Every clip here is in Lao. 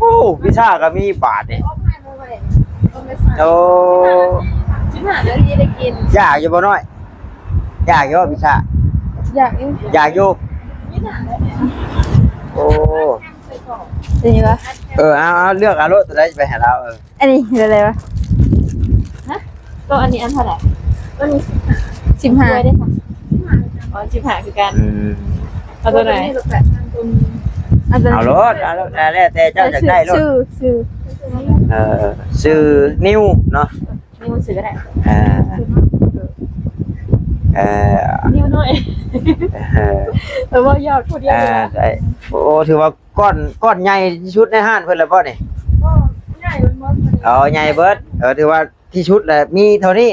ໂອ້ ພິຊາກໍມີບາດນີ້. ໂອ້ ສິບຫ້ານາທີໄດ້ກິນ. ຢາກຢູ່ບໍ່ນ້ອຍ? ຢາກຢູ່ບໍ່ພິຊາ? ຢາກຢູ່. ຢາກຢູ່. ໂອ້ ເປັນຫຍັງວະ? ເອີ ເອົາ ເອົາ ເລືອກເອົາໂລດ ຕົວໃດຊິໄປໃຫ້ລາວ. ເອີ ອັນນີ້ເທົ່າໃດວະ? ຮະ? ໂຕອັນນີ້ອັນເທົ່າໃດ? ໂຕນີ້ສິບຫ້າ. ສິບຫ້າ ໂຕນີ້ເດ? ສິບຫ້າ. ອໍ ສິບຫ້າຄືກັນ. ອືມ ເອົາໂຕໃດ? ເອົາໂຕນີ້. ເອົາໂລດ ເອົາໂລດ ແລ້ວແຕ່ເຈົ້າຢາກໄດ້ໂລດ. ຊື່ ຊື່ ເອີ ຊື່ນິວເນາະ. ນິວຊື່ກໍໄດ້. ເອີ ເອີ ນິວນ້ອຍ. ເອີ ເອີ ເວົ້າຢອກຜູ້ດຽວ. ອ່າ ໄດ້. ໂອ້ ຖືວ່າ ກ້ອນ ກ້ອນໃຫຍ່ທີ່ສຸດໃນຮ້ານເພິ່ນແລ້ວບໍ່ນີ້? ອໍ ໃຫຍ່ເບິດ. ອໍ ໃຫຍ່ເບິດ. ເອີ ຖືວ່າທີ່ສຸດແລ້ວ ມີເທົ່ານີ້.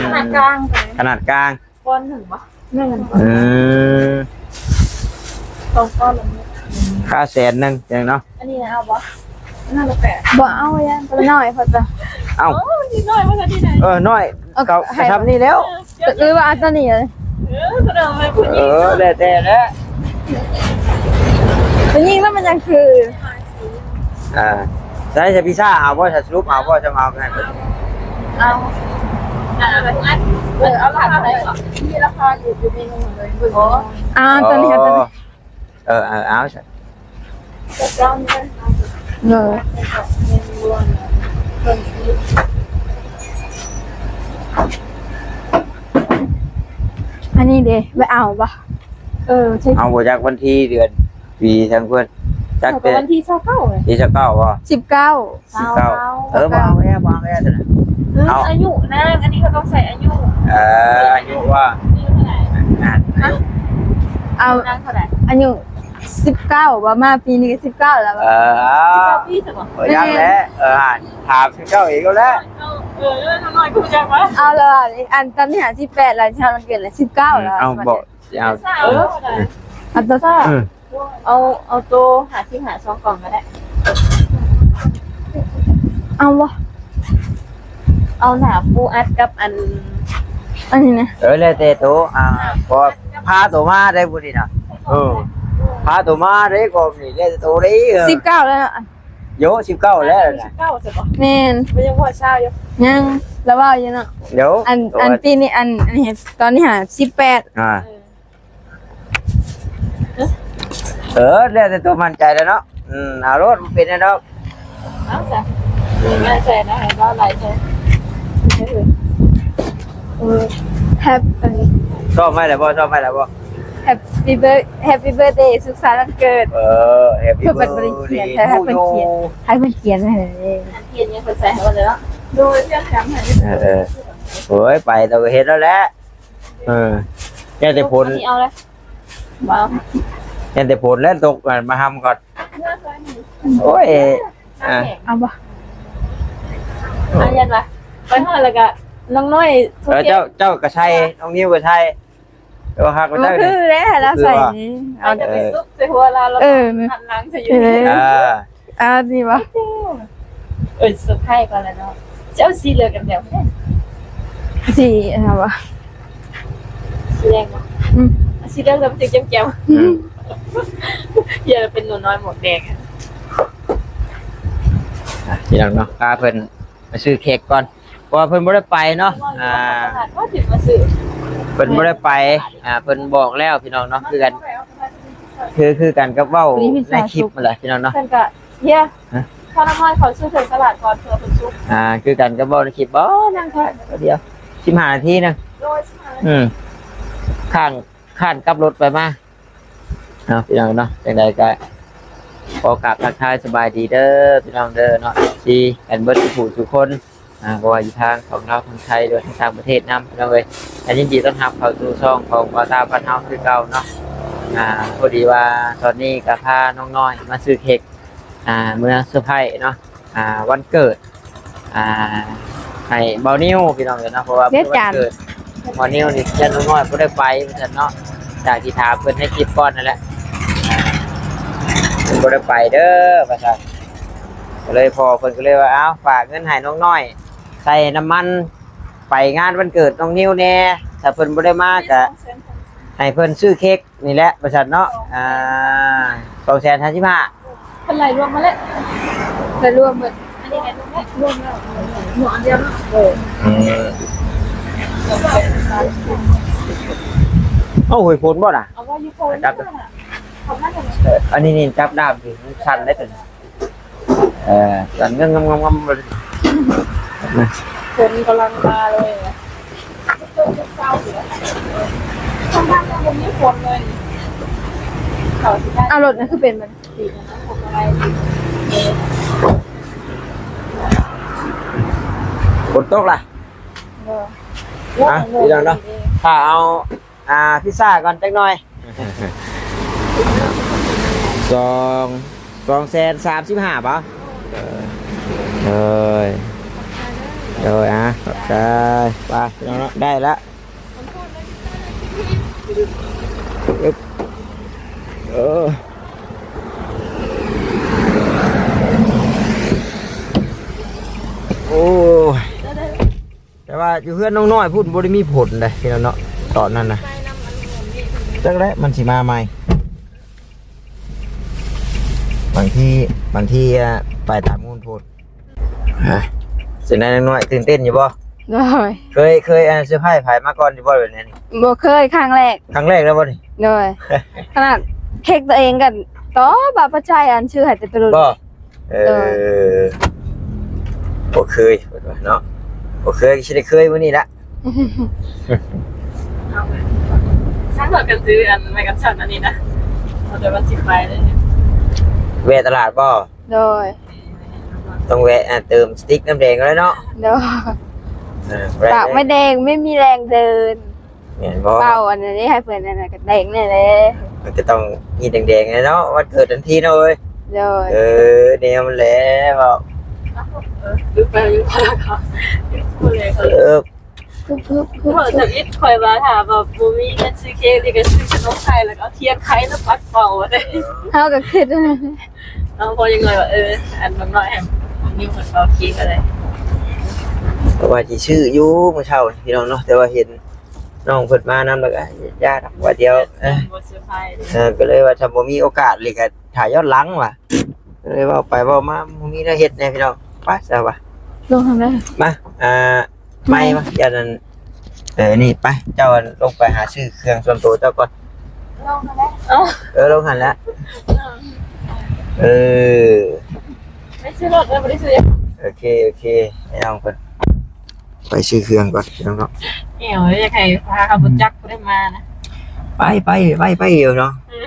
ຂະໜາດກາງ. ຂະໜາດກາງ. ກ້ອນໜຶ່ງບໍ່? ແມ່ນ. ອືມ ສອງກ້ອນ. ຄ່າແສນໜຶ່ງຈັ່ງເນາະ. ອັນນີ້ນະເອົາບໍ່? ນັ້ນລະແປດ. ບໍ່ເອົາ ຢ້ານມັນນ້ອຍໂພດ. ເອົ້າ ໂອ້ ມັນນ້ອຍ ມັນກໍດີໄດ. ເອີ ນ້ອຍ. ເອົາ ກໍ ໃຫ້ ກໍຊ່ຳນີ້ແລ້ວ. ເອີ ຫຼືວ່າເອົາຕົວນີ້ເລີຍ? ເອີ ຕົວເດີມເລີຍ. ຜູ້ຍິງ ເອີ ແລ້ວແຕ່ແຫຼະ. ຜູ້ຍິງແລ້ວມັນຍັງຄື ອ່າ ໃຊ້ ໃຊ້ພິຊາເອົາບໍ່? ສະຫຼຸບເອົາບໍ່? ຈະເອົາແມ່ນ. ເອົາ ເອີ ເອົາລາຄາເທົ່າໃດ? ມີລາຄາຢູ່ ຢູ່ເມນູເລີຍ. ອໍ ອ່າ ຕົວນີ້ ຕົວນີ້. ອໍ ເອີ ເອີ ເອົາຊະ. ເອີ ອັນນີ້ເດ ໄປເອົາບໍ່? ເອີ ເອົາບໍ່ຈັກວັນທີເດືອນປີທາງເພິ່ນ ຈັກແຕ່ວັນທີຊາວເກົ້າ. ທີຊາວເກົ້າບໍ່? ສິບເກົ້າ. ສິບເກົ້າ. ເອີ ບໍ່ເອົາແລ້ວ ບໍ່ເອົາແລ້ວ. ເອີ ອາຍຸນາງ ອັນນີ້ເຂົາຕ້ອງໃສ່ອາຍຸ. ເອີ ອາຍຸວ່າ ອາຍຸເທົ່າໃດ? ອາຍຸ ອາຍຸນາງເທົ່າໃດ? ອາຍຸສິບເກົ້າບໍ່? ມາປີນີ້ກໍສິບເກົ້າແລ້ວ. ເອີ ສິບເກົ້າປີຊະບໍ່? ບໍ່ຍັງແຫຼະ. ເອີ ຖາມສິບເກົ້າອີກແລ້ວ. ເອີ ນ້ອຍໆ ຄືຈັກວະ. ເອົາລະ ອັນຕອນນີ້ຫາສິບແປດແລ້ວ ເຮົາມັນເກີດແລ້ວ ສິບເກົ້າແລ້ວ. ເອົາບໍ່? ເອົາ ເອີ ເອົາໂຕ ເອົາ ເອົາໂຕຫ້າສິບຫ້າ ສອງກ່ອງກໍໄດ້. ເອົາບໍ່? ເອົາໜ້າປູອັດກັບອັນ ອັນນີ້ນະ. ເອີ ແລ້ວແຕ່ໂຕ. ອ່າ ກໍພາໂຕມາໄດ້ຜູ້ນີ້ນະ. ເອີ ພາໂຕມາໄດ້ກໍນີ້ ແລ້ວແຕ່ໂຕເດ້. ເອີ ສິບເກົ້າແລ້ວເນາະ. ໂຢ ສິບເກົ້າແລ້ວນະ. ສິບເກົ້າຊະບໍ່? ແມ່ນ. ມັນຍັງບໍ່ຊາວຢູ່. ຍັງ ລະເວົ້າຢູ່ເນາະ. ດຽວ ອັນ ໂຕ ອັນປີນີ້ ອັນ ອັນນີ້ ຕອນນີ້ຫາສິບແປດ. ອ່າ ເອີ ເອີ ແລ້ວແຕ່ຕົວໝັ້ນໃຈແລ້ວເນາະ. ອືມ ເອົາໂລດ ບໍ່ເປັນຫຍັງດອກ. ເອົາຊະ ມີເງິນໃສ່ນະ ໃຫ້ເວົ້າຫຼາຍແທ້. ເອີ ແຮັບ ຊອບໄວ້ແລ້ວບໍ່? ຊອບໄວ້ແລ້ວບໍ່? ແຮັບປີເບີ ແຮັບປີເບີເດ ສຸກສັນວັນເກີດ. ເອີ ແຮັບປີເບີເດ ເພິ່ນບໍ່ໄດ້ຂຽນ ໃຫ້ເພິ່ນຂຽນ ໃຫ້ເພິ່ນຂຽນໃຫ້ເລີຍ. ຂຽນຫຍັງເພິ່ນໃສ່ໃຫ້ເບິດເລີຍເນາະ. ໂດຍ ຂຽນໃຫ້. ເອີ ເອີ ໂອ້ຍ ໄປ ເຮົາກໍເຮັດແລ້ວແຫຼະ. ເອີ ແຕ່ຝົນ ອັນນີ້ເອົາເລີຍ ບໍ່ເອົາ ແຕ່ຝົນແລ້ວຕົກ ມາຫ້ຳກ່ອນ. ໂອ້ຍ ອ່າ ເອົາບໍ່? ອັນນັ້ນລະ ໄປຮອດແລ້ວກະນ້ອງນ້ອຍ ເອີ ເຈົ້າ ເຈົ້າກະໃສ່ ນ້ອງນິວກະໃສ່ ໂຕຮັກ ບໍ່ຄືແຫຼະ ໃຫ້ລາວໃສ່ນີ້ ເອົາ ເອີ ໄປຊຸກໃສ່ຫົວລາວ ເອີ ຫັນຫຼັງໃສ່ຢູ່ ເອີ ອ່າ ນີ້ບໍ່? ເອີ ເຊີໄພກ່ອນລະເນາະ ຊິເອົາສີເຫຼືອງແຈ່ມໆ ສີອັນນັ້ນບໍ່? ສີແດງບໍ່? ອືມ ສີເຫຼືອງແລ້ວມັນຊິແຈ່ມໆ ອືມ ຢ່າເປັນໜູນ້ອຍໝວກແດງ ອ່ະ ພີ່ນ້ອງເນາະ ພາເພິ່ນໄປຊື້ເຄ້ກກ່ອນ ເພາະວ່າເພິ່ນບໍ່ໄດ້ໄປເນາະ ອ່າ ເພິ່ນບໍ່ໄດ້ໄປ ອ່າ ເພິ່ນບອກແລ້ວພີ່ນ້ອງເນາະ ຄືກັນ ຄື ຄືກັນກັບເວົ້າໃນຄລິບຫັ້ນແຫຼະພີ່ນ້ອງເນາະ ເພິ່ນກະ ເຮຍ ຮະ ພານ້ອງນ້ອຍເຂົາຊື້ເຄື່ອງຕະຫຼາດກ່ອນ ເພື່ອເພິ່ນສຸກ ອ່າ ຄືກັນກັບເວົ້າໃນຄລິບບໍ່ ນັ່ງຖ້າແປັບດຽວ ສິບຫ້ານາທີໜຶ່ງ ໂດຍ ສິບຫ້ານາທີ ອືມ ຂ້າງ ຂ້ານກັບລົດໄປມາ ເນາະ ພີ່ນ້ອງເນາະ ຈັ່ງໃດກະຂໍກາບທັກທາຍສະບາຍດີເດີພີ່ນ້ອງເດີເນາະ ເອັຟຊີ ກັນເບິດທຸກຜູ້ທຸກຄົນ ອ່າ ບໍ່ວ່າຢູ່ທາງຝັ່ງລາວ ທາງໄທ ຫຼືວ່າທາງຕ່າງປະເທດນຳ ພີ່ນ້ອງເອີຍ ກະຍິນດີຕ້ອນຮັບເຂົ້າສູ່ຊ່ອງຂອງບ່າວຕາບ້ານເຮົາຄືເກົ່າເນາະ ອ່າ ພໍດີວ່າຕອນນີ້ກະພານ້ອງນ້ອຍມາຊື້ເຄ້ກ ອ່າ ເມືອເຊີໄພເນາະ ອ່າ ວັນເກີດ ອ່າ ໃຫ້ບ່າວນິວ ພີ່ນ້ອງເອີຍເນາະ ເພາະວ່າເປັນວັນເກີດບ່າວນິວນີ້ ຢ້ານນ້ອງນ້ອຍບໍ່ໄດ້ໄປວ່າຊັ້ນເນາະ ຈາກທີ່ຖາມເພິ່ນໃນຄລິບກ່ອນນັ້ນແຫຼະ ອ່າ ເພິ່ນບໍ່ໄດ້ໄປເດີວ່າຊັ້ນ ກະເລີຍພໍ່ເພິ່ນກະເລີຍວ່າ ເອົາ ຝາກເງິນໃຫ້ນ້ອງນ້ອຍໃສ່ນ້ຳມັນໄປງານວັນເກີດນ້ອງນິວແດ່ ຖ້າເພິ່ນບໍ່ໄດ້ມາກະໃຫ້ເພິ່ນຊື້ເຄ້ກ ນີ້ແຫຼະ ວ່າຊັ້ນເນາະ ອ່າ ສອງແສນສາມສິບຫ້າ ເພິ່ນໄລ່ລວມມາແລ້ວ ໄລ່ລວມເບິດ ອັນນີ້ໄລ່ລວມແລ້ວ ລວມແລ້ວ ໝວກອັນດຽວເນາະ ເອີ ອືມ ເອົ້າ ຫ້ວຍຝົນບໍ່ນະ ເອົາວ່າຢູ່ຝົນ ຈັບ ເອົາມາ ເອີ ອັນນີ້ນີ້ ຈັບດ້າມຢູ່ ມັນສັ່ນໄດ້ຕົວນີ້. ເອີ ສັ່ນງຳໆໆໆ ຝົນກຳລັງມາເລີຍ ເຊົ້າໆ ທາງບ້ານເຮົາບໍ່ມີຝົນເລີຍ ເຂົາຊິໄດ້ ເອົາ ລົດນັ້ນຄືເປັນມັນ ຝົນຕົກລະ ເອີ ອ່ະ ພີ່ນ້ອງເນາະ ຖ້າເອົາ ອ່າ ພິຊາກ່ອນຈັກໜ່ອຍ ສອງ ສອງແສນສາມສິບຫ້າ ບໍ່? ເອີ ເອີຍ ໂດຍ ອ່ະ ຂອບໃຈ ໄປ ພີ່ນ້ອງເນາະ ໄດ້ລະ ເອີ ໂອ້ຍ ແຕ່ວ່າຢູ່ເຮືອນນ້ອງນ້ອຍພຸ້ນບໍ່ໄດ້ມີຝົນເດ້ພີ່ນ້ອງເນາະ ຕອນນັ້ນນະ ຈັກແຫຼະມັນຊິມາໃໝ່ ບາງທີ ບາງທີ ອ່າ ໄປຕາມມູນໂພດ ຮະ ຈັ່ງໃດນ້ອງນ້ອຍ ຕື່ນເຕັ້ນຢູ່ບໍ່? ໂດຍ ເຄີຍ ເຄີຍ ອ່າ ເຊີໄພໃຜມາກ່ອນຢູ່ບໍ່ແບບນີ້? ບໍ່ເຄີຍ ຄັ້ງແລກ ຄັ້ງແລກແລ້ວບໍ່ນີ້? ໂດຍ ຂະໜາດເຄັກຕົວເອງກໍຕໍ່ບາດປະໄຈອັນຊື່ໃຫ້ແຕ່ຕະລຸນ ບໍ່? ເອີ ໂດຍ ບໍ່ເຄີຍເນາະ ບໍ່ເຄີຍ ຊິໄດ້ເຄີຍມື້ນີ້ລະ ສັກ ເຮົາກໍຊື້ອັນໄມ້ກັນສັ່ນອັນນີ້ນະ ເອົາແຕ່ວ່າຊິໄປເລີຍ ແວະຕະຫຼາດບໍ່? ໂດຍ ຕ້ອງແວະ ອ່າ ເຕີມສະຕິກນ້ຳແດງກ່ອນເນາະ ໂດຍ ເອີ ປາກໄມ້ແດງ ໄມ່ມີແຮງເດີນ. ແມ່ນບໍ່? ເວົ້າອັນນັ້ນເດ້ ໃຫ້ເພິ່ນອັນນັ້ນກໍແດງແດ່ແຫຼະ ມັນກໍຕ້ອງມີແດງໆແດ່ເນາະ ວັນເກີດທັນທີເນາະເອີຍ. ໂດຍ ເອີ ແນວມັນແຫຼະເວົ້າ ເອີ ໄປຢູ່ ເອີ ຄື ຄື ຄື ເວົ້າທຳອິດ ຂ້ອຍວ່າຖ້າແບບບໍ່ມີເງິນຊື້ເຄ້ກນີ້ ກໍຊື້ຂະໜົມໄຂ່ ແລ້ວກໍເອົາທຽນໄຂ ແລ້ວປັດເປົ່າເດ້ ເຮົາກໍຄິດ ເອົາ ພໍຢ່າງໜ້ອຍວ່າ ເອີ ອັນນ້ອຍໆ ໃຫ້ນ້ອງນິວເພິ່ນເປົ່າເຄ້ກກໍໄດ້ ເພາະວ່າຊິຊື້ຢູ່ມື້ເຊົ້ານີ້ ພີ່ນ້ອງເນາະ ແຕ່ວ່າເຫັນ ນ້ອງເພິ່ນມານຳ ແລ້ວກໍຢ້ານວ່າດຽວ ເອີ ບໍ່ເຊີໄພ ເອີ ກໍເລີຍວ່າຖ້າບໍ່ມີໂອກາດເລີຍກໍຖ້າຍ້ອນຫຼັງວ່າ ກໍເລີຍເວົ້າໄປເວົ້າມາບໍ່ມີແນວເຮັດແດ່ພີ່ນ້ອງ ໄປຊະວ່າ ລົງທາງໃດ ມາ ອ່າ ໄມ້ມາ ຢ້ານນັ້ນ ເອີ ນີ້ໄປ ເຈົ້າລົງໄປຫາຊື້ເຄື່ອງສ່ວນໂຕເຈົ້າກ່ອນ ລົງຫັ້ນແຫຼະ ເອີ ລົງຫັ້ນແຫຼະ ເອີ ໄປຊື້ລົດ ເອີ ບໍ່ໄດ້ຊື້ ໂອເຄ ໂອເຄ ໃຫ້ນ້ອງເພິ່ນ ໄປຊື້ເຄື່ອງກ່ອນພີ່ນ້ອງເນາະ ແອວ ຢາກໃຫ້ພາຂັບລົດຈັກຜູ້ໃດມານະ ໄປ ໄປ ໄປ ໄປຢູ່ເນາະ ເອີ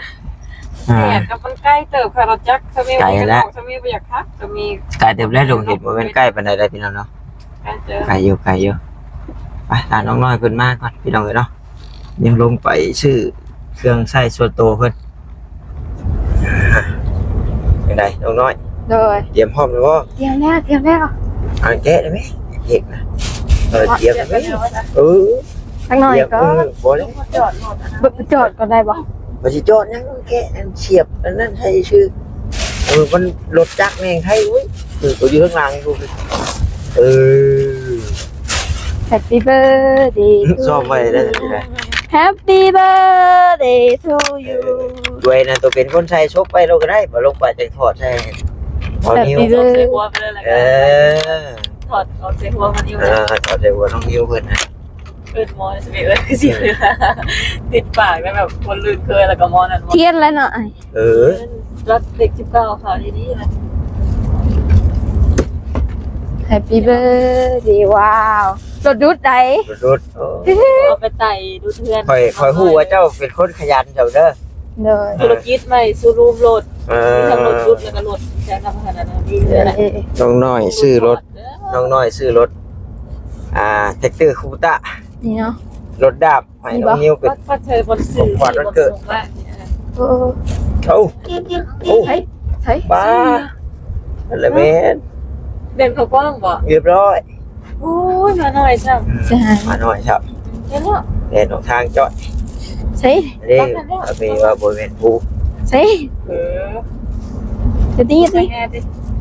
ອ່າ ແຕ່ກໍມັນໄກເຕີບ ຂັບລົດຈັກ ສາມີ ໄກແລ້ວ ສາມີບໍ່ຢາກຂັບ ສາມີ ໄກເຕີບແລ້ວ ດົງເຫັນບໍ່ແມ່ນໃກ້ປານໃດເດ້ພີ່ນ້ອງເນາະ ໄກເຕີບ ໄກຢູ່ ໄກຢູ່ ໄປ ຖ້ານ້ອງນ້ອຍເພິ່ນມາກ່ອນພີ່ນ້ອງເອີຍເນາະ ຍັງລົງໄປຊື້ເຄື່ອງໃຊ້ສ່ວນໂຕເພິ່ນ. ຈັ່ງໃດນ້ອງນ້ອຍ? ໂດຍ ຕຽມພ້ອມແລ້ວບໍ່? ຕຽມແລ້ວ ຕຽມແລ້ວ. ອ່ານແກະໄດ້ໄໝ? ເຮັດນະ. ເອີ ຕຽມໄດ້ໄໝ? ເອີ ຈັກໜ້ອຍກໍ ເອີ ບໍ່ແລ້ວ ຈອດລົດ ເບິ່ງ ຈອດກ່ອນໄດ້ບໍ່? ບໍ່ຊິຈອດຫຍັງ ແກະອັນສຽບອັນນັ້ນໃຫ້ຊື່. ເອີ ມັນລົດຈັກແມ່ງໄທເວີຍ. ເອີ ຕົວຢູ່ຂ້າງຫຼັງພຸ້ນ. ເອີ Happy birthday to ຊອບໄວ້ໄດ້ you. Happy birthday to ເອີ you. ດວຍນະ ຕົວເປັນຄົນໃສ່ ຊົກໄວ້ໂລດກໍໄດ້ ບໍ່ລົງໄປຈັ່ງຖອດໃສ່ເອົານິ້ວ Happy birthday ໃສ່ຫົວໄປເລີຍລະ ເອີ ຖອດອອກໃສ່ຫົວມັນຢູ່ ເອີ ຖອດໃສ່ຫົວນ້ອງນິວເພິ່ນນະ. ເອີ້ນໝໍໃຊ່ໄໝເອີຍ? ຄືຊິຕິດປາກແລ້ວແບບຄົນລື່ນເຄີຍ ແລ້ວກໍໝໍນັ້ນໝໍ ທຽນແລ້ວເນາະ. ເອີ ລັດເລກສິບເກົ້າ ຂາວດີໆນະ. Happy birthday ວ້າວ ລົດດຸດໃດ ລົດດຸດ. ໂອ້ ເອົາໄປໄຕ່ດຸດເຮືອນ. ຂ້ອຍ ຂ້ອຍຮູ້ວ່າເຈົ້າເປັນຄົນຂະຫຍັນເຈົ້າເດີ. ໂດຍ ທຸລະກິດໃໝ່ ໂຊຣູມລົດ ເອີ ມີທັງລົດດຸດ ແລ້ວກໍລົດແຊງນຳຂະໜາດນັ້ນ. ເອີ ນ້ອງນ້ອຍຊື້ລົດ ນ້ອງນ້ອຍຊື້ລົດ ອ່າ ແທັກເຕີຄູໂບຕາ ນີ້ເນາະ ລົດດາບ ໃຫ້ນ້ອງນິວເປັນຂອງຂວັນວັນເກີດ. ເອີ ເອົ້າ ໂອ້ ໃສ ໃສ ປ້າ ນັ້ນແຫຼະແມ່ນ ແມ່ນເຂົ້າກ້ອງບໍ່? ຮຽບຮ້ອຍ. ໂອ້ຍ ມາໜ້ອຍຊ້ຳ ອືມ ໃຊ່ ມາໜ້ອຍຊ້ຳ. ເຫັນແລ້ວ ແລ່ນອອກທາງຈ້ອຍ. ໃສ ເດ້ ເອົາໄປວ່າບໍ່ແມ່ນຜູ້ ໃສ ເອີ ຈະຕີ ຈະຕີ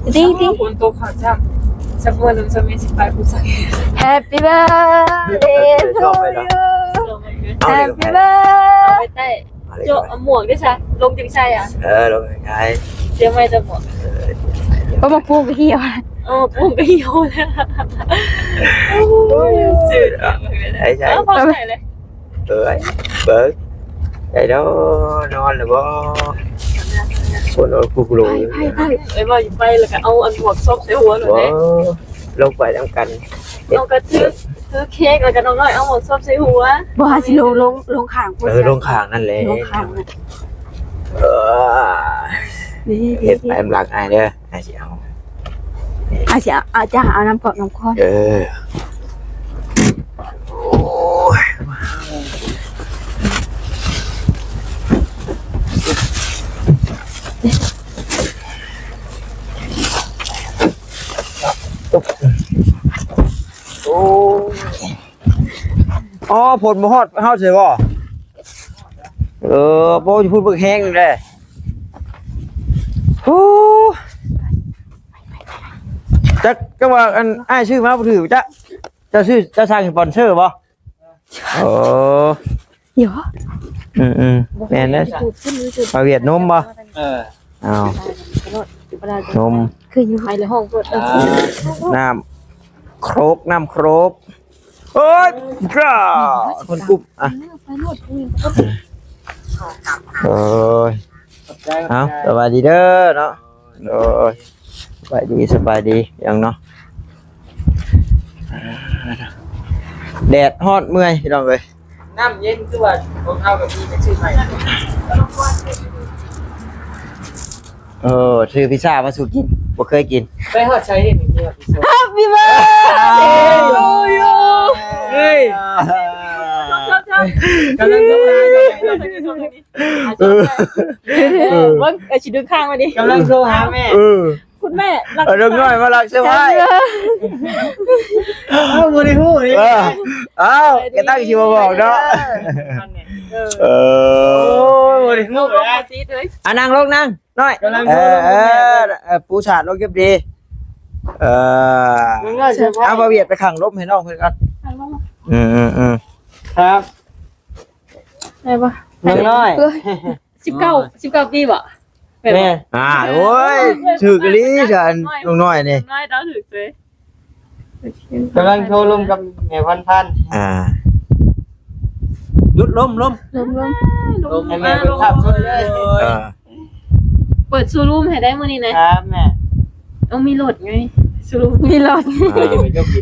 ຈະຕີ ຕິ ຝົນຕົກເຂົ້າຊ້ຳ. ສັກມື້ໜຶ່ງ ສາມີຊິໄປຜູ້ໃສ່. Happy birthday to you. Happy birthday. ເອົາໄປໄຕ່ ເຈາະໝວກໄດ້ຊະ ລົງຈັ່ງໃສ່ອະ. ເອີ ລົງຈັ່ງໃສ່ ຕຽມໄວ້ແຕ່ໝວກ. ເອີ ເພາະໝາກພູກໍຫ່ຽວ ເອີ ໝາກພູກໍຫ່ຽວແລ້ວ. ໂອ້ຍ ຊື່ນ ໄດ້ໃສ່ ເອີ ພໍໃສ່ເລີຍ. ເອີຍ ເບິ່ງ ໄດ້ດອກ ນອນແລ້ວບໍ່? ຄົນເອົາປຸກລົງ ໄປ ໄປ ໄປ ເອີຍ ວ່າຢູ່ໄປແລ້ວກໍເອົາອັນໝວກຊອບໃສ່ຫົວໂລດເດ້. ລົງໄປນຳກັນ ນ້ອງກໍຖື ຖືເຄ້ກ ແລ້ວກໍນ້ອງນ້ອຍເອົາໝວກຊອບໃສ່ຫົວ. ບໍ່ ຫາຊິລົງ ລົງ ລົງຂ້າງພຸ້ນ. ເອີ ລົງຂ້າງນັ້ນແຫຼະ ລົງຂ້າງນັ້ນ. ເອີ ນີ້ ເຮັດໄປນຳຫຼັງອ້າຍເດີ. ອາດຊິເອົາ ອາດຊິເອົາ ອາດຈະເອົານ້ຳກອກນ້ຳຄອນ. ເອີ ໂອ້ຍ ໂອ້ຍ ອໍ ຝົນບໍ່ຮອດເຮົາໃຊ່ບໍ່? ເອີ ບໍ່ ຢູ່ພຸ້ນເບິ່ງແຮງແດ່. ໂອ້ ຈັກ ຈັກວ່າອັນອ້າຍຊື້ມາບໍ່ຖືກຈັກ. ເຈົ້າຊື້ ເຈົ້າສັ່ງສະປອນເຊີບໍ່? ໂອ້ ເອີ ອືມໆ ແມ່ນເດ້. ປາຫວຽດນົມບໍ່? ເອີ ເອົາ ນົມ ຄືຢູ່ໄປແລ້ວຫ້ອງເປີດ ເອີ ນ້ຳໂຄກ ນ້ຳໂຄກ. ໂອ້ຍ ກາ ຄົນກຸບ ອ່ະ ໂອ້ຍ ເອົາ ສະບາຍດີເດີເນາະ. ໂອ້ຍ ສະບາຍດີ ສະບາຍດີ ຫຍັງເນາະ. ແດດຮ້ອນເມື່ອຍ ພີ່ນ້ອງເອີຍ. ນ້ຳເຢັນຄືວ່າຂອງເຮົາກໍມີ ໄປຊື້ໃໝ່. ເອີ ຊື້ພິຊຊ່າມາສູ່ກິນ ບໍ່ເຄີຍກິນ. ໄປຮອດໃສເຫັນມີພິຊຊ່າ? Happy birthday to you. ເຮີ້ຍ ກຳລັງໂທຫາ ເອີ ເບິ່ງ ເອີ ຊິດຶງຂ້າງມາດິ ກຳລັງໂທຫາແມ່. ເອີ ຄຸນແມ່ ເອີ ເດັກນ້ອຍມາລັກເຊີໄພຣສ໌. ເອົ້າ ບໍ່ໄດ້ຮູ້ເດ້. ເອີ ເອົ້າ ກະຕັ້ງຊິບໍ່ບອກເນາະ. ເອີ ເອີ ໂອ້ຍ ບໍ່ໄດ້ຮູ້ເດ້. ອ່ະ ນັ່ງລົງ ນັ່ງນ້ອຍ ກຳລັງ ເອີ ເອີ ປູສາດລົງເກັບດີ. ເອີ ເດັກນ້ອຍເຊີໄພຣສ໌. ເອົາ ບ່າວຫວຽດໄປຂັງລົມໃຫ້ນ້ອງເພິ່ນກ່ອນ. ອືມໆ ອືມ ຄັບ ໄດ້ບໍ່ ເດັກນ້ອຍ? ເອີຍ ສິບເກົ້າ ສິບເກົ້າປີບໍ່? ແມ່ນບໍ່? ແມ່ນ. ອ່າ ໂອ້ຍ ຖືກອີ່ຫຼີຊັ້ນ ລຸງນ້ອຍນີ້ ລຸງນ້ອຍເຮົາຖືກເລີຍ. ກຳລັງໂທລົມກັບແມ່ພັນພັນ. ອ່າ ຢຸດລົມ ລົມ ລົມ ລົມ ລົມ ໃຫ້ແມ່ເບິ່ງພາບສົດເລີຍ. ເອີ ເປີດໂຊຣູມໃຫ້ໄດ້ມື້ນີ້ນະ. ຄັບແມ່. ເອົາ ມີລົດໄງ ໂຊຣູມມີລົດ. ອ່າ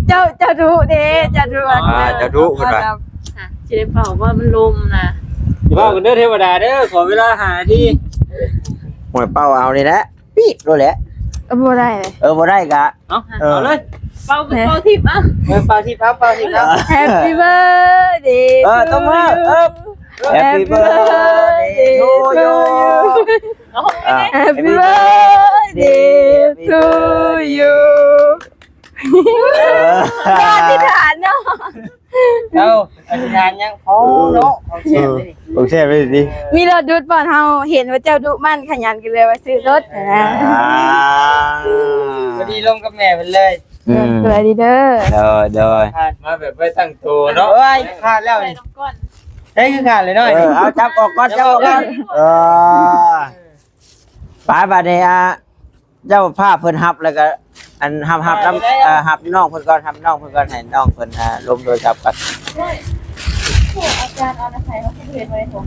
ເຈົ້າ ເຈົ້າດຸເດ້ ເຈົ້າດຸ. ອ່າ ເຈົ້າດຸພຸ້ນວ່າ ຊິໄດ້ເປົ່າວ່າມັນລົມນະ. ຊິເປົ່າກັນເດີເທວະດາເດີ ຂໍເວລາຫ້ານາທີ. ໂອ້ຍ ເປົ່າເອົານີ້ແຫຼະ ປີບໂລດແຫຼະ. ເອີ ບໍ່ໄດ້ເລີຍ. ເອີ ບໍ່ໄດ້ກະ ເອົາ ເອີ ເອົາເລີຍ. ເປົ່າ ເປົ່າທິບເອົາ ເອີ ເປົ່າທິບເອົາ ເປົ່າທິບເອົາ Happy birthday ເອີ to ຕົບມື you ເອີ Happy birthday to you ເອີ Happy birthday to you ເອີ ອະທິຖານເນາະ ເອົ້າ ອະທິຖານຫຍັງ? ໂອ້ເນາະ ຂອງແຊບເດ້ນີ້ ຂອງແຊບເດ້ນີ້ ມີລົດດຸດບ່ອນເຮົາເຫັນວ່າເຈົ້າດຸໝັ່ນຂະຫຍັນ ກໍເລີຍວ່າຊື້ລົດນະ ອ່າ ພໍດີລົມກັບແມ່ເພິ່ນເລີຍ ອືມ ສະບາຍດີເດີ ໂດຍ ໂດຍ ມາແບບໄວ້ຕັ້ງໂຕເນາະ ໂອ້ຍ ຂາດແລ້ວນີ້ ໄດ້ຄືຂາດເລີຍເນາະ ເອີ ເອົາ ຈັບອອກກ່ອນ ຈັບອອກກ່ອນ ເອີ ໄປບາດນີ້ ອ່າ ເຈົ້າພາເພິ່ນຮັບ ແລ້ວກໍ ອັນ ຮັບ ຮັບນຳ ເອີ ຮັບນ້ອງເພິ່ນກ່ອນ ຮັບນ້ອງເພິ່ນກ່ອນ ໃຫ້ນ້ອງເພິ່ນ ອ່າ ລົມໂທລະສັບກ່ອນ ອາຈານເອົານະໃສເຮົາຄືເຮັດໄວ້ຜົມ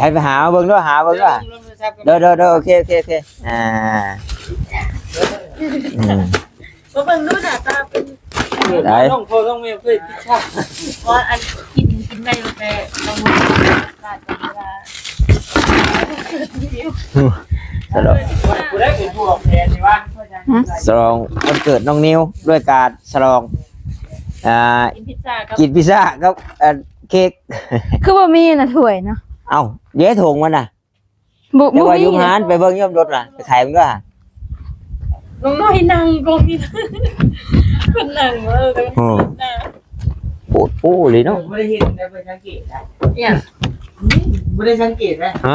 ໃຫ້ໄປຫາເບິ່ງເດີ ຫາເບິ່ງເດີ ໂດຍ ໂດຍ ໂດຍ ໂອເຄ ໂອເຄ ໂອເຄ ອ່າ ອືມ ມາເບິ່ງດູໜ້າຕາເປັນ ໄດ້ ນ້ອງພໍ່ນ້ອງແມ່ເຄີຍຕິດຊາ ວ່າອັນກິນ ກິນໄດ້ແຕ່ຕ້ອງ ສະຫຼອງ ຜູ້ໃດເປັນຜູ້ອອກແຜນນີ້ວະ? ສະຫຼອງວັນເກີດນ້ອງນິວດ້ວຍການສະຫຼອງ ອ່າ ກິນພິຊຊາກັບ ກິນພິຊຊາກັບ ອັນ ເຄັກ ຄືບໍ່ມີນະຖ້ວຍເນາະ ເອົ້າ ເດ້ຖົງມັນນະ ບໍ່ ແຕ່ວ່າຢູ່ຮ້ານໄປເບິ່ງຢູ່ລົດລະ ໄປຂາຍມັນກໍ ນ້ອງນ້ອຍນັ່ງກໍມີ ເພິ່ນນັ່ງ ເອີ ໂອ້ ໂອ້ ໂອ້ເລີຍເນາະ ບໍ່ໄດ້ເຫັນ ບໍ່ໄດ້ສັງເກດນະ ອີຫຍັງ ບໍ່ໄດ້ສັງເກດນະ ຮະ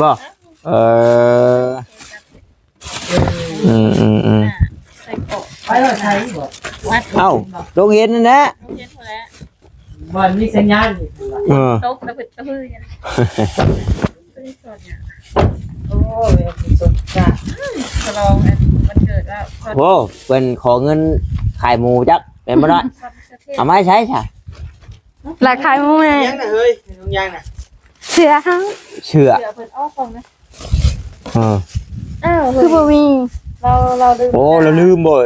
ບໍ່ ເອີ ອືມໆໆ ໃສ່ເກາະ ໄປວ່າໃສບໍ່ ວັດ ເອົ້າ ໂຮງຮຽນນັ້ນແຫຼະ ໂຮງຮຽນພຸ້ນແຫຼະ ບໍ່ມີສັນຍານ ເອີ ຕົກຕະພຶດຕະພຶດ ໂອ້ຍ ສະຫຼອງວັນເກີດແລ້ວ ໂອ້ ເພິ່ນຂໍເງິນຂາຍໝູຈັກ ແມ່ນບໍ່ນ້ອຍ ເອົາມາໃຊ້ຊະ ລະຂາຍໝູແມ່ ຍັງນະເຮີ້ຍ ຍັງນະ ເສື້ອເຮົາ ເສື້ອ ເສື້ອເພິ່ນອອກກ່ອນນະ ເອີ ອ້າວ ຄືບໍ່ມີ ລາວ ລາວລືມ ໂອ້ ລາວລືມບໍ່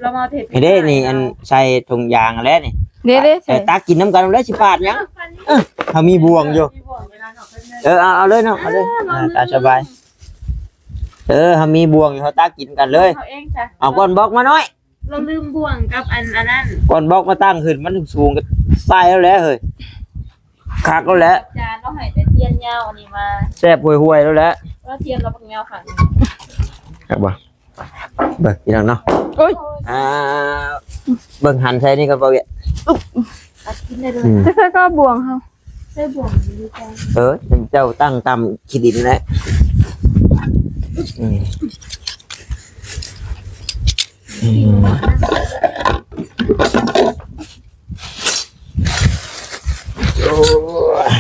ລາວມາເຮັດ ເດ້ນີ້ ອັນໃສ່ຖົງຢາງແລ້ວນີ້ ເດ້ໆ ເອີ ຕັກກິນນຳກັນແລ້ວ ຊິປາດຫຍັງ ເອີ ເຮົາມີບ່ວງຢູ່ ມີບ່ວງ ເອີ ເອົາ ເອົາເລີຍເນາະ ເອົາເລີຍ ອ່າ ຕາມສະບາຍ ເອີ ເຮົາມີບ່ວງຢູ່ ເຮົາຕັກກິນກັນເລີຍ ເອົາເອງຊະ ເອົາກ້ອນບລັອກມາໜ້ອຍ ລາວລືມບ່ວງກັບອັນ ອັນນັ້ນ ກ່ອນບລັອກມາຕັ້ງຂຶ້ນ ມັນສູງກໍໃສ່ແລ້ວແຫຼະເຮີ້ຍ ຄັກແລ້ວແຫຼະ ອາຈານລາວໃຫ້ແຕ່ທຽນຍາວອັນນີ້ມາ ແຊບຫ່ວຍໆແລ້ວແຫຼະ ວ່າທຽນລາວບັກຍາວຄັກ ຄັກບໍ່ ເບິ່ງພີ່ນ້ອງເນາະ ໂອ້ຍ ອ່າ ເບິ່ງຫັນໃສ່ນີ້ກໍບໍ່ວຽດ ຕັດກິນໄດ້ເລີຍ ອືມ ແຕ່ໃສ່ກໍບ່ວງເຮົາ ໃສ່ບ່ວງດີກວ່າ ເອີ ເຈົ້າຕັ້ງຕາມຂີ້ດິນແຫຼະ ອືມ ອືມ ໂອ້ຍ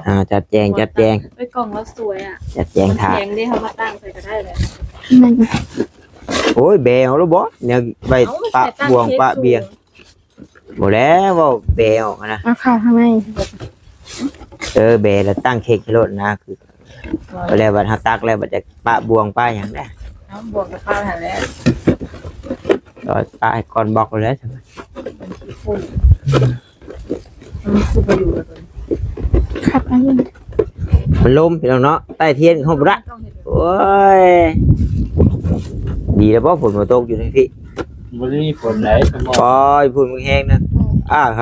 ອ່າ ຈັດແຈງ ຈັດແຈງ ເອີຍ ກ່ອງລາວສວຍອະ ຈັດແຈງຖາດ ແຂງເດ້ ເຮົາມາຕັ້ງໃສ່ກໍໄດ້ແຫຼະ ໂອ້ຍ ແບເອົາແລ້ວບໍ່ ແນວໄວ້ ເອົ້າ ປະບ່ວງປະບຽງ ບໍ່ແລ້ວ ເວົ້າແບອອກຫັ້ນນະ ເອົາເຂົ້າທາງໃນ ເອີ ແບແລ້ວຕັ້ງເຄັກໃຫ້ໂລດນະ ຄື ບໍ່ແລ້ວບັດເຮົາຕັກແລ້ວ ບັດຈະປະບ່ວງປະຫຍັງແດ່ ເອົາບ່ວງກໍປະຫັ້ນແຫຼະ ກໍປະໃຫ້ກ່ອນບລັອກແລ້ວ ມັນຄືບໍ່ຢູ່ແລ້ວ ຄັກອັນນີ້ ມັນລົມພີ່ນ້ອງເນາະ ໃຕ້ທຽນເຮົາບໍ່ໄດ້ ໂອ້ຍ ດີແລ້ວບໍ່ ຝົນບໍ່ຕົກຢູ່ໃນພີ້ ບໍ່ໄດ້ມີຝົນໃດ ໂອ້ຍ ຝົນມັນແຮງນະ ອ້າວ ຮ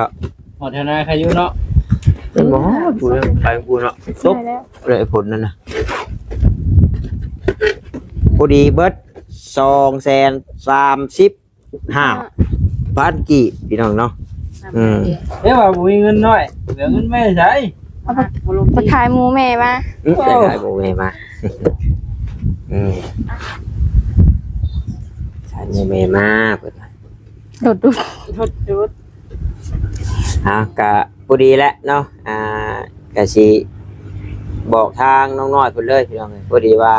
ອດແຖວນາໃຄຢູ່ເນາະ ມັນບໍ່ຮອດ ໄປພຸ້ນເນາະ ຕົກເລີຍຝົນນັ້ນນະ ພໍດີເບິດ ສອງແສນສາມສິບ ຫ້າພັນກີບ ພີ່ນ້ອງເນາະ ອືມ ເອີ ວ່າບໍ່ມີເງິນນ້ອຍ ເຫຼືອເງິນມາໃສ ເອົາໄປ ໄປຂາຍໝູແມ່ມາ ອືມ ໄປຂາຍໝູແມ່ມາ ອືມ ຂາຍໝູແມ່ມາ ເພິ່ນວ່າ ລົດດຸດ ລົດດຸດ ອ່າ ກະພໍດີແຫຼະເນາະ ອ່າ ກະຊິບອກທາງນ້ອງນ້ອຍເພິ່ນເລີຍ ພີ່ນ້ອງເອີຍ ພໍດີວ່າ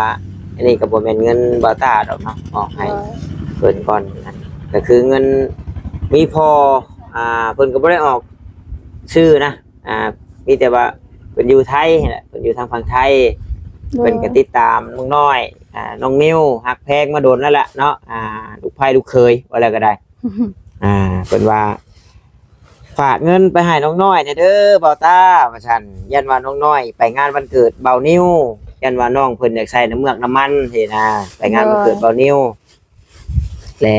ອັນນີ້ກໍບໍ່ແມ່ນເງິນບ່າວຕ້າດອກເນາະ ອອກໃຫ້ເພິ່ນກ່ອນນະ ກໍຄືເງິນມີພໍ ອ່າ ເພິ່ນກໍບໍ່ໄດ້ອອກຊື່ນະ ອ່າ ມີແຕ່ວ່າເພິ່ນຢູ່ໄທຫັ້ນແຫຼະ ເພິ່ນຢູ່ທາງຝັ່ງໄທ ໂດຍ ເພິ່ນກໍຕິດຕາມນ້ອງນ້ອຍ ອ່າ ນ້ອງນິວ ຮັກແພງມາດົນແລ້ວແຫຼະເນາະ ອ່າ ລູກໃພ້ລູກເຂີຍ ວ່າແລ້ວກໍໄດ້ ອ່າ ເພິ່ນວ່າ ຝາກເງິນໄປໃຫ້ນ້ອງນ້ອຍແດ່ເດີບ່າວຕ້າ ວ່າຊັ້ນ ຢ້ານວ່ານ້ອງນ້ອຍໄປງານວັນເກີດບ່າວນິວ ຢ້ານວ່ານ້ອງເພິ່ນຢາກໃສ່ນ້ຳເມືອກນ້ຳມັນຊີ້ນະ ໄປງານວັນເກີດ ໂດຍ ບ່າວນິວ ແລະ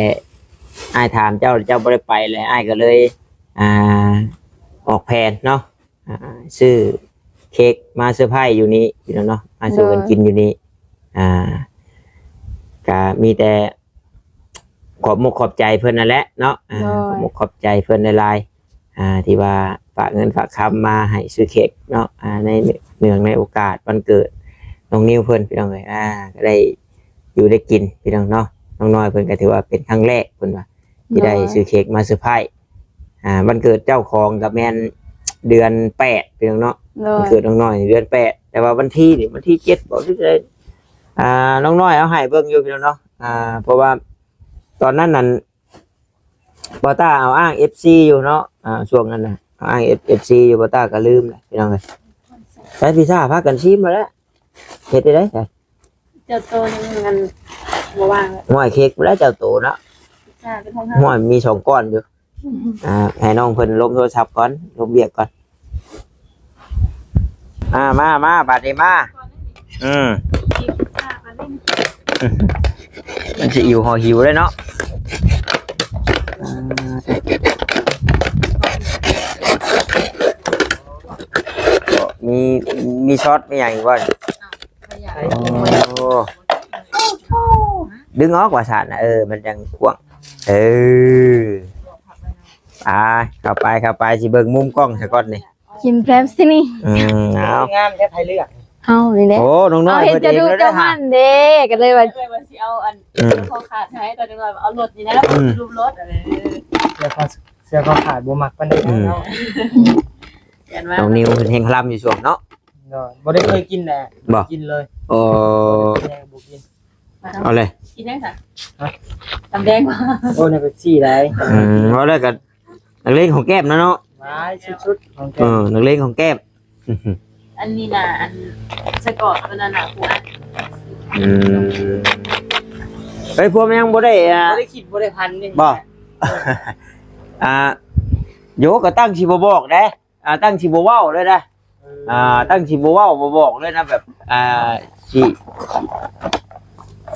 ອ້າຍຖາມເຈົ້າ ເຈົ້າບໍ່ໄດ້ໄປ ແລະ ອ້າຍກໍເລີຍ ອ່າ ອອກແຜນເນາະ ອ່າ ຊື້ເຄັກມາເຊີໄພຢູ່ນີ້ພີ່ນ້ອງເນາະ ມາສູ່ເພິ່ນ ໂດຍ ກິນຢູ່ນີ້ ອ່າ ກະມີແຕ່ຂອບມຸກຂອບໃຈເພິ່ນນັ້ນແຫຼະເນາະ ອ່າ ໂດຍ ຂອບມຸກຂອບໃຈເພິ່ນຫຼາຍໆ ອ່າ ທີ່ວ່າຝາກເງິນຝາກຄຳມາໃຫ້ຊື້ເຄັກເນາະ ອ່າ ໃນເນື່ອງໃນໂອກາດວັນເກີດນ້ອງນິວເພິ່ນ ພີ່ນ້ອງເອີຍ ອ່າ ກໍໄດ້ຢູ່ໄດ້ກິນ ພີ່ນ້ອງເນາະ ນ້ອງນ້ອຍເພິ່ນກໍຖືວ່າເປັນຄັ້ງແລກ ເພິ່ນວ່າ ທີ່ໄດ້ ໂດຍ ຊື້ເຄັກມາເຊີໄພ ອ່າ ວັນເກີດເຈົ້າຂອງກໍແມ່ນເດືອນແປດ ພີ່ນ້ອງເນາະ ໂດຍ ວັນເກີດນ້ອງນ້ອຍເດືອນແປດ ແຕ່ວ່າວັນທີນີ້ ວັນທີເຈັດບໍ ຫຼືໃດ ອ່າ ນ້ອງນ້ອຍເອົາໃຫ້ເບິ່ງຢູ່ ພີ່ນ້ອງເນາະ ອ່າ ເພາະວ່າຕອນນັ້ນນັ້ນ ບ່າວຕ້າເອົາອ້າງເອັຟຊີຢູ່ເນາະ ອ່າ ຊ່ວງນັ້ນນະ ເອົາອ້າງເອັຟ ເອັຟຊີຢູ່ ບ່າວຕ້າກໍລືມແຫຼະ ພີ່ນ້ອງເອີຍ ແຕ່ພິຊາພາກັນຊີມມາແລ້ວ ເຮັດໄດ້ໃດ ເຈົ້າໂຕຍັງອັນບໍ່ວ່າງເລີຍ ຫ້ອຍເຄັກບໍ່ໄດ້ເຈົ້າໂຕເນາະ ຈ້າ ເປັນຂອງເຮົາ ຫ້ອຍມີສອງກ້ອນຢູ່ ອ່າ ໃຫ້ນ້ອງເພິ່ນລົມໂທລະສັບກ່ອນ ລົມວຽກກ່ອນ ອ່າ ມາ ມາ ບາດນີ້ມາ ອືມ ມັນຊິຫິວ ຫໍຫິວເດ້ເນາະ ອ່າ ມີ ມີຊັອດ ມີຫຍັງອີກບໍ່? ໂອ້ ດຶງອອກວ່າຊັ້ນນະ ເອີ ມັນຈັ່ງກວ້າງ ເອີ ໄປ ເຂົ້າໄປ ເຂົ້າໄປ ຊິເບິ່ງມຸມກ້ອງຊະກ່ອນນີ້ ກິນແປັບຊີນີ້ ອືມ ເອົາ ງາມແທ້ ໃຜເລືອກ ເຮົານີ້ແຫຼະ ໂອ້ ນ້ອງນ້ອຍ ເຮົາເຫັນ ເພິ່ນເອງເລີຍ ເຈົ້າ ເດີ ເຈົ້າມັນເດ້ ກໍເລີຍວ່າ ເອີ ວ່າຊິເອົາອັນ ອືມ ເສື້ອຄໍຂາດໃຫ້ ຕອນນີ້ວ່າເອົາລົດນີ້ນະ ອືມ ຮູບລົດ ເອີ ເສື້ອຄໍ ເສື້ອຄໍຂາດບໍ່ມັກປານໃດ ອືມ ເນາະ ເຫັນວ່າ ນ້ອງນິວເພິ່ນແຮ່ງຄະລຳຢູ່ຊ່ວງເນາະ ໂດຍ ບໍ່ໄດ້ເຄີຍກິນແຫຼະ ບໍ່ ກິນເລີຍ ໂອ້ ແມ່ບໍ່ກິນ ເອົາເລີຍ ກິນຫຍັງຊະ? ຮະ? ນ້ຳແດງບໍ່? ໂອ້ ໃນເປັບຊີໄດ໋ ອືມ ເວົ້າແລ້ວກໍນັກເລງຂອງແກ້ມນະເນາະ ຫຼາຍສຸດໆຂອງແກ້ມ ເອີ ນັກເລງຂອງແກ້ມ ອັນນີ້ນະ ອັນໄສ້ກອກຕົວນັ້ນນະ ຜູ້ອັນ ອືມ ເອີຍ ພວກມັນຍັງບໍ່ໄດ້ ອ່າ ບໍ່ໄດ້ຄິດບໍ່ໄດ້ພັນນີ້ ບໍ່ ອ່າ ໂຍ ກໍຕັ້ງຊິບໍ່ບອກເດ້ ອ່າ ຕັ້ງຊິບໍ່ເວົ້າເລີຍນະ ເອີ ອ່າ ຕັ້ງຊິບໍ່ເວົ້າບໍ່ບອກເລີຍນະ ແບບ ອ່າ ຊິ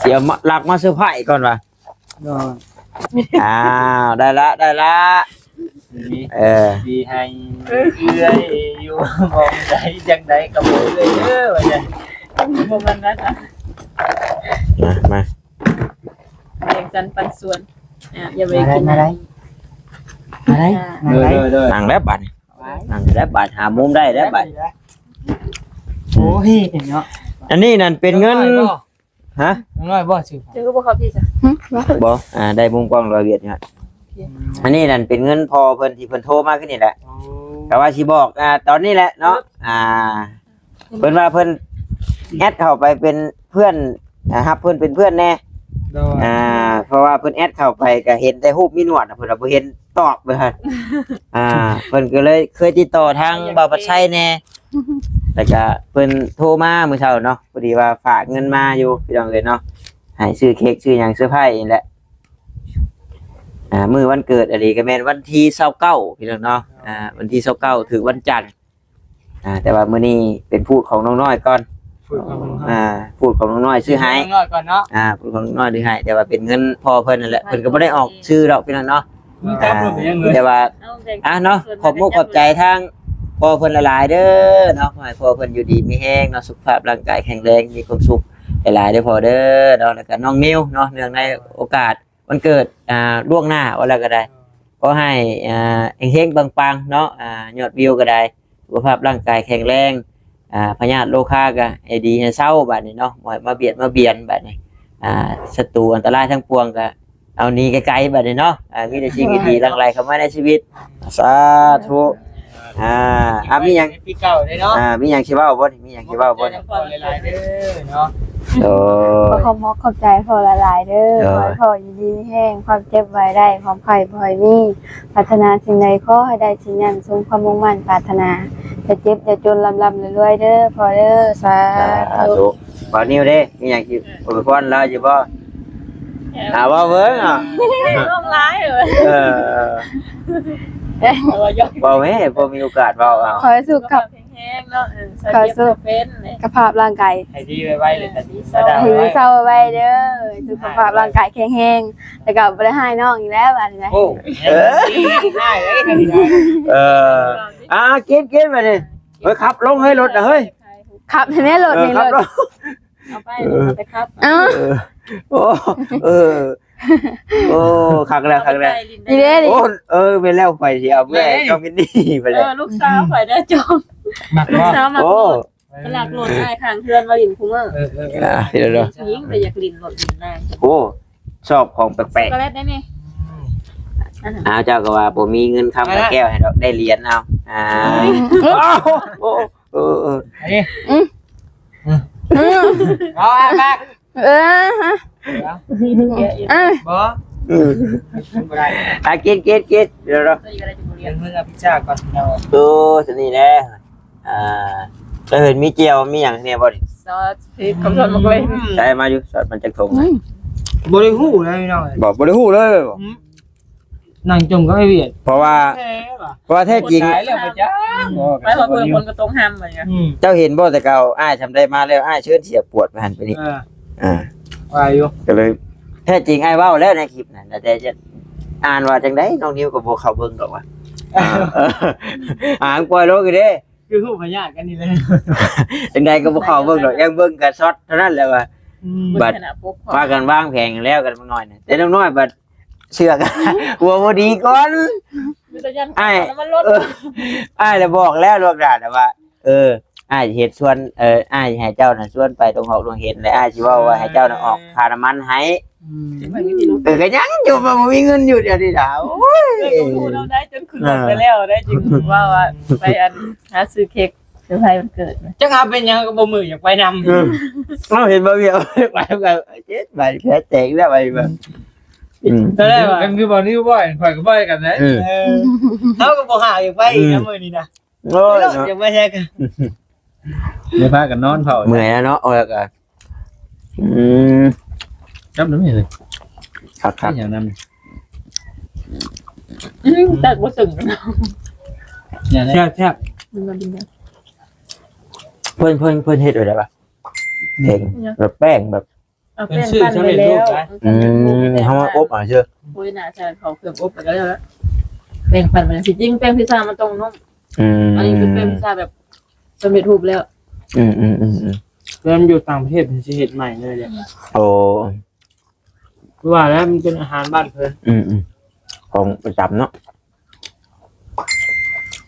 ຊິເອົາມາ ລັກມາເຊີໄພກ່ອນວ່າ ໂດຍ ອ້າວ ໄດ້ລະ ໄດ້ລະ ນີ້ ເອີ ຊິໃຫ້ເອື້ອຍຢູ່ໝ່ອງໃດຈັ່ງໃດກໍບອກເອື້ອຍເດີ ວ່າຊັ້ນ ບໍ່ແມ່ນນັ້ນນະ ມາ ມາ ແບ່ງສັນປັນສ່ວນ ອ່າ ຢ່າໄປກິນ ມາໄດ້ ມາໄດ້ ອ່າ ມາໄດ້ ໂດຍ ໂດຍ ໂດຍ ນັ່ງແລ້ວບາດນີ້ ໄວ້ ນັ່ງແລ້ວບາດ ຫາມຸມໄດ້ແລ້ວບາດ ໂອ້ຍເນາະ ອັນນີ້ນັ້ນເປັນເງິນ ນ້ອງນ້ອຍບໍ່? ຮະ? ນ້ອງນ້ອຍບໍ່? ຊື່ ຊື່ບໍ່ເຂົ້າທີ່ຊະ ຫຶ? ບໍ່ ອ່າ ໄດ້ມຸມກ້ອງລອຍວຽດນີ້ ໂອເຄ ອັນນີ້ນັ້ນເປັນເງິນພໍ່ເພິ່ນທີ່ເພິ່ນໂທມາຄືນີ້ແຫຼະ ໂອ້ ກໍວ່າຊິບອກ ອ່າ ຕອນນີ້ແຫຼະເນາະ ອ່າ ເພິ່ນວ່າເພິ່ນແອັດເຂົ້າໄປເປັນເພື່ອນ ອ່າ ຮັບເພິ່ນເປັນເພື່ອນແດ່ ໂດຍ ອ່າ ເພາະວ່າເພິ່ນແອັດເຂົ້າໄປກໍເຫັນແຕ່ຮູບມີໜວດ ເພິ່ນວ່າບໍ່ເຫັນຕອບເລີຍ ອ່າ ເພິ່ນກໍເລີຍເຄີຍຕິດຕໍ່ທາງບ່າວປະໄຊແດ່ ແລ້ວກໍເພິ່ນໂທມາມື້ເຊົ້າເນາະ ພໍດີວ່າຝາກເງິນມາຢູ່ ພີ່ນ້ອງເອີຍເນາະ ໃຫ້ຊື້ເຄັກຊື້ຫຍັງເຊີໄພນີ້ແຫຼະ ອ່າ ມື້ວັນເກີດອີ່ຫຼີກໍແມ່ນວັນທີຊາວເກົ້າ ພີ່ນ້ອງເນາະ ອ່າ ວັນທີຊາວເກົ້າ ຖືກວັນຈັນ ອ່າ ແຕ່ວ່າມື້ນີ້ເປັນພູດຂອງນ້ອງນ້ອຍກ່ອນ ພູດຂອງນ້ອງນ້ອຍ ອ່າ ພູດຂອງນ້ອງນ້ອຍຊື້ໃຫ້ ນ້ອງນ້ອຍກ່ອນເນາະ ອ່າ ພູດຂອງນ້ອງນ້ອຍຊື້ໃຫ້ ແຕ່ວ່າເປັນເງິນພໍ່ເພິ່ນນັ້ນແຫຼະ ເພິ່ນກໍບໍ່ໄດ້ອອກຊື່ດອກ ພີ່ນ້ອງເນາະ ມີຈັບລົດເປັນຫຍັງເລີຍ ອ່າ ແຕ່ວ່າ ອ່າ ເນາະ ຂອບມຸກຂອບໃຈທາງພໍ່ເພິ່ນຫຼາຍໆເດີເນາະ ຂໍໃຫ້ພໍ່ເພິ່ນຢູ່ດີມີແຮງເນາະ ສຸຂະພາບຮ່າງກາຍແຂງແຮງ ມີຄວາມສຸກຫຼາຍໆເດີພໍ່ເດີເນາະ ແລ້ວກໍນ້ອງນິວເນາະ ເນື່ອງໃນໂອກາດ ວັນເກີດ ອ່າ ລ່ວງໜ້າວ່າແລ້ວກໍໄດ້ ຂໍໃຫ້ ອ່າ ເຮັງໆ ປັງໆ ເນາະ ອ່າ ຍອດວິວກໍໄດ້ ສຸຂະພາບຮ່າງກາຍແຂງແຮງ ອ່າ ພະຍາດໂລຄາກໍໃຫ້ດີໃຫ້ເຊົາບາດນີ້ເນາະ ບໍ່ໃຫ້ມາບຽດມາບຽນບາດນີ້ ອ່າ ສັດຕູອັນຕະລາຍທັງປວງກໍເອົາໜີໄກໆບາດນີ້ເນາະ ອ່າ ມີແຕ່ສິ່ງດີໆ ຫຼັ່ງໄຫຼເຂົ້າມາໃນຊີວິດ ສາທຸ ອ່າ ອ່າ ມີຫຍັງ ປີເກົ່າເດ້ເນາະ ອ່າ ມີຫຍັງຊິເວົ້າບໍ່? ມີຫຍັງຊິເວົ້າບໍ່? ຂອບໃຈຫຼາຍໆເດີເນາະ ໂດຍ ຂໍຂອບມຸກຂອບໃຈພໍ່ຫຼາຍໆເດີ ໂດຍ ຂໍໃຫ້ພໍ່ຢູ່ດີມີແຮງ ຄວາມເຈັບບໍ່ໃຫ້ໄດ້ ຄວາມໄຂ້ບໍ່ໃຫ້ມີ ປາດຖະໜາສິ່ງໃດຂໍໃຫ້ໄດ້ສິ່ງນັ້ນ ສົມຄວາມມຸ່ງໝັ້ນປາດຖະໜາ ຢ່າເຈັບຢ່າຈົນ ລ່ຳໆລວຍໆເດີພໍ່ເດີ ສາທຸ ສາທຸ ບ່າວນິວເດ້ ມີຫຍັງຊິອວຍພອນລາວຢູ່ບໍ່? ອ່າ ເວົ້າເບິ່ງເນາະ ລວມຫຼາຍເອີ ເອີ ເວົ້າແມ້ ພໍມີໂອກາດເວົ້າເອົາ ຂໍໃຫ້ສຸຂະພາບແຂງແຮງ ເອີ ເຂົ້າສູ່ສຸຂະພາບຮ່າງກາຍ ໃຫ້ດີໄວໆເລີຍ ໃຫ້ດີເຊົາໄວໆເດີ ສຸຂະພາບຮ່າງກາຍແຂງແຮງ ແລ້ວກໍບໍ່ໄດ້ຮ້າຍນ້ອງອີກແລ້ວ ອັນນີ້ນະ ໂອ້ ເອີ ເອີ ອ່າ ກິນໆ ບາດນີ້ ເຮີ້ຍ ຂັບລົງເຮີ້ຍ ລົດນະເຮີ້ຍ ຂັບໃຫ້ແນ່ລົດນີ້ ເອີ ຂັບລົງ ເອົາໄປ ເອົາໄປຂັບ ເອີ ໂອ້ ເອີ ໂອ້ ຄັກແລ້ວ ຄັກແລ້ວ ນີ້ເດ້ ນີ້ ໂອ້ ເອີ ແມ່ນແລ້ວ ຂ້ອຍຊິເອົາເມື່ອໃຫ້ນ້ອງມິນນີ້ໄປແລ້ວ ເອີ ລູກສາວຂ້ອຍໄດ້ຈອມ ມັກບໍ່? ລູກສາວມັກ ໂອ້ ໂລດ ໄປລັກລົດອ້າຍຂ້າງເຮືອນມາຫຼິ້ນຄູ່ມື້ ເອີ ເອີ ເອີ ອ່າ ເດີ ຜູ້ຍິງແຕ່ຢາກຫຼິ້ນລົດຫຼິ້ນນາຍ ໂອ້ ຊອບຂອງແປກໆ ຊັອກໂກແລັດໄດ້ນີ້ ອ້າວ ເຈົ້າກໍວ່າບໍ່ມີເງິນຄຳກັບແກ້ວໃຫ້ດອກ ໄດ້ຫຼຽນເອົາ ອ່າ ໂອ້ ເອີ ເອີ ອັນນີ້ ອືມ ເອົາ ອ່ະ ມາ ເອີ ຮະ ເອີ ບໍ່ ອືມ ບໍ່ໄດ້ ອ່ະ ກິນ ກິນ ກິນ ດຽວ ດຽວ ເປັນມື້ພິຊາກ່ອນ ໂຕ ໂຕນີ້ແຫຼະ ອ່າ ເຈົ້າເຫັນມີແຈ່ວ ມີຫຍັງແດ່ບໍ່ນີ້ ຊອດ ເຜັດ ກັບຊອດໝາກເລັ່ງ ໄດ້ມາຢູ່ ຊອດມັນຈັກຖົງ ອືມ ບໍ່ໄດ້ຮູ້ເລີຍພີ່ນ້ອງ ບໍ່ ບໍ່ໄດ້ຮູ້ເລີຍ ອືມ ນັ່ງຈົ່ມກັບໄອ້ວຽດ ເພາະວ່າ ເພາະວ່າແທ້ຈິງ ໄປເພິ່ນຄົນກໍຕົງຫ້າມ ອືມ ເຈົ້າເຫັນບໍ່ ແຕ່ເກົ່າອ້າຍຊຳໄດ້ມາແລ້ວ ອ້າຍເຊີນເສຍປວດໄປຫັ້ນໄປນີ້ ເອີ ອ່າ ວ່າຢູ່ ກໍເລີຍ ແທ້ຈິງອ້າຍເວົ້າແລ້ວໃນຄລິບນັ້ນ ແຕ່ຈະອ່ານວ່າຈັ່ງໃດ ນ້ອງນິວກໍບໍ່ເຂົ້າເບິ່ງດອກວ່າ ອ່າ ອ່າ ປ່ອຍລົງຢູ່ເດ້ ຄືຮູ້ພະຍາດກັນນີ້ແຫຼະ ຈັ່ງໃດກໍບໍ່ເຂົ້າເບິ່ງດອກ ຍັງເບິ່ງແຕ່ຊອດເທົ່ານັ້ນແຫຼະວ່າ ອືມ ບັດພາກັນວາງແຜນແລ້ວກັນນ້ອຍນະ ແຕ່ນ້ອງນ້ອຍບັດ ເຊື່ອກັນ ຫົວບໍ່ດີກ່ອນ ມີແຕ່ຢ້ານ ອ້າຍ ນ້ຳມັນລົດ ເອີ ອ້າຍລະບອກແລ້ວລ່ວງໜ້ານະວ່າ ເອີ ອ້າຍເຮັດຊວນ ເອີ ອ້າຍໃຫ້ເຈົ້ານະຊວນໄປຕົງຮອກຕົງເຫັນ ແລະອ້າຍຊິເວົ້າວ່າໃຫ້ເຈົ້ານະອອກຄ່ານ້ຳມັນໃຫ້ ອືມ ເອີ ກໍຍັງຢູ່ວ່າບໍ່ມີເງິນຢູ່ດຽວນີ້ນະ ໂອ້ຍ ເອີ ກໍຮູ້ເນາະ ໄດ້ຈົນຂຶ້ນລົດໄປແລ້ວ ໄດ້ຈຶ່ງວ່າ ວ່າໄປອັນ ຫາຊື້ເຄັກເຊີໄພຣສ໌ວັນເກີດ ຈັກເຮົາເປັນຫຍັງກໍບໍ່ມື້ຢາກໄປນຳ ເອີ ເຮົາເຫັນບໍ່ວຽກໄປນຳກັນ ເຈັດໃບແຜແຕກແລ້ວໄປ ອືມ ຕອນແລກວ່າ ເປັນຄືບໍ່ນິວບໍ່ ຂ້ອຍກໍບໍ່ກັນໄດ໋ ເອີ ເຮົາກໍບໍ່ຫາກຢາກໄປອີກນະ ອືມ ມື້ນີ້ນະ ໂອ້ຍ ເນາະ ຢາກໄປແທ້ກໍ ໄດ້ພາກັນນອນເຝົ້າ ເມື່ອຍແລ້ວເນາະ ໂອ້ຍ ກໍ ອືມ ຈັບນຳນີ້ເລີຍ ຄັກໆ ຫຍັງນຳ ອືມ ແຕກບໍ່ເຖິງ ແຊບໆ ເພິ່ນ ເພິ່ນ ເພິ່ນເຮັດໄວ້ແລ້ວປະ ເຫັນແບບແປ້ງແບບ ເອົາແປ້ງປັ້ນໄວ້ແລ້ວ ອືມ ເຮົາມາອົບເອົາຊື່ ໂອ້ຍ ໜ້າໃສ່ເຂົ້າເຄື່ອງອົບໄປກໍແລ້ວລະ ແປ້ງປັ້ນໄປ ທີ່ຈິງແປ້ງພິຊາມັນຕ້ອງນຸ້ມ ອືມ ອັນນີ້ຄືແປ້ງພິຊາແບບສຳເລັດຮູບແລ້ວ ອືມໆໆໆ ແລ້ວມັນຢູ່ຕ່າງປະເທດເພິ່ນຊິເຮັດໃໝ່ເລີຍເດ້ ໂອ້ ຄືວ່າແລ້ວມັນເປັນອາຫານບ້ານເພິ່ນ ອືມໆ ຂອງປະຈຳເນາະ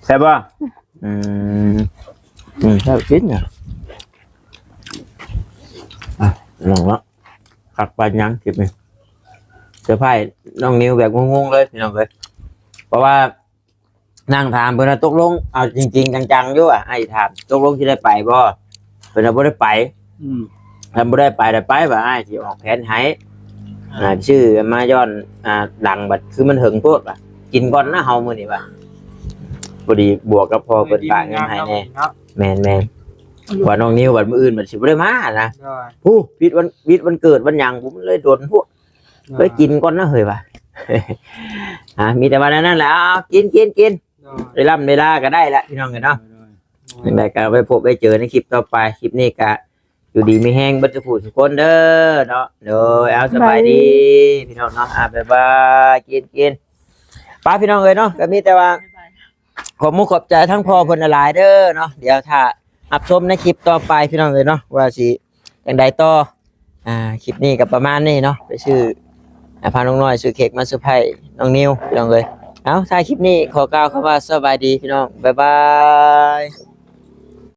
ແຊບບໍ່? ອືມ ອືມ ແຊບຈິງນະ ອ່ະ ນ້ອງເນາະ ຄັກປານຫຍັງຄລິບນີ້ ເຊີໄພຣສ໌ນ້ອງນິວແບບງົງໆເລີຍພີ່ນ້ອງເອີຍ ເພາະວ່າ ນັ່ງຖາມເພິ່ນວ່າຕົກລົງ ເອົາຈິງໆຈັງໆຢູ່ວ່າ ອ້າຍຖາມຕົກລົງຊິໄດ້ໄປບໍ່ ເພິ່ນວ່າບໍ່ໄດ້ໄປ ອືມ ຄັນບໍ່ໄດ້ໄປລະໄປວ່າ ອ້າຍຊິອອກແຜນໃຫ້ ອ່າ ອ່າ ຊື້ມາຍ້ອນ ອ່າ ຫຼັງບັດຄືມັນເຖິງໂພດວ່າ ກິນກ່ອນນະເຮົາມື້ນີ້ວ່າ ພໍດີບວກກັບພໍ່ເພິ່ນຝາກເງິນໃຫ້ແດ່ ແມ່ນໆ ວ່ານ້ອງນິວບັດມື້ອື່ນບັດຊິບໍ່ໄດ້ມານະ ໂດຍ ຜູ້ ວິດວັນ ວິດວັນເກີດວັນຫຍັງ ມັນເລີຍດົນໂພດ ໂດຍ ໄປກິນກ່ອນນະເຮີ້ຍວ່າ ອ່າ ມີແຕ່ວ່າແນວນັ້ນແຫຼະ ເອົາ ກິນ ກິນ ກິນ ໂດຍ ໄດ້ລ່ຳໄດ້ລາກໍໄດ້ລະພີ່ນ້ອງເອີຍເນາະ ໂດຍ ຈັ່ງໃດກໍໄວ້ພົບໄວ້ເຈີໃນຄລິບຕໍ່ໄປ ຄລິບນີ້ກໍຢູ່ດີມີແຮງເບິດທຸກຜູ້ທຸກຄົນເດີເນາະ ໂດຍ ເອົາ ສະບາຍດີ ສະບາຍດີ ພີ່ນ້ອງເນາະ ອ່າ ບາຍບາຍ ກິນ ກິນ ໄປພີ່ນ້ອງເອີຍເນາະ ກໍມີແຕ່ວ່າ ບາຍບາຍ ຂອບມຸກຂອບໃຈທັງພໍ່ເພິ່ນຫຼາຍໆເດີເນາະ ດຽວຖ້າຮັບຊົມໃນຄລິບຕໍ່ໄປພີ່ນ້ອງເອີຍເນາະ ວ່າຊິຈັ່ງໃດຕໍ່ ອ່າ ຄລິບນີ້ກໍປະມານນີ້ເນາະ ໄປຊື້ ອ່າ ພານ້ອງນ້ອຍຊື້ເຄັກມາເຊີໄພຣສ໌ນ້ອງນິວພີ່ນ້ອງເອີຍ ເອົາ ທ້າຍຄລິບນີ້ຂໍກ່າວຄຳວ່າສະບາຍດີພີ່ນ້ອງ ບາຍບາຍ.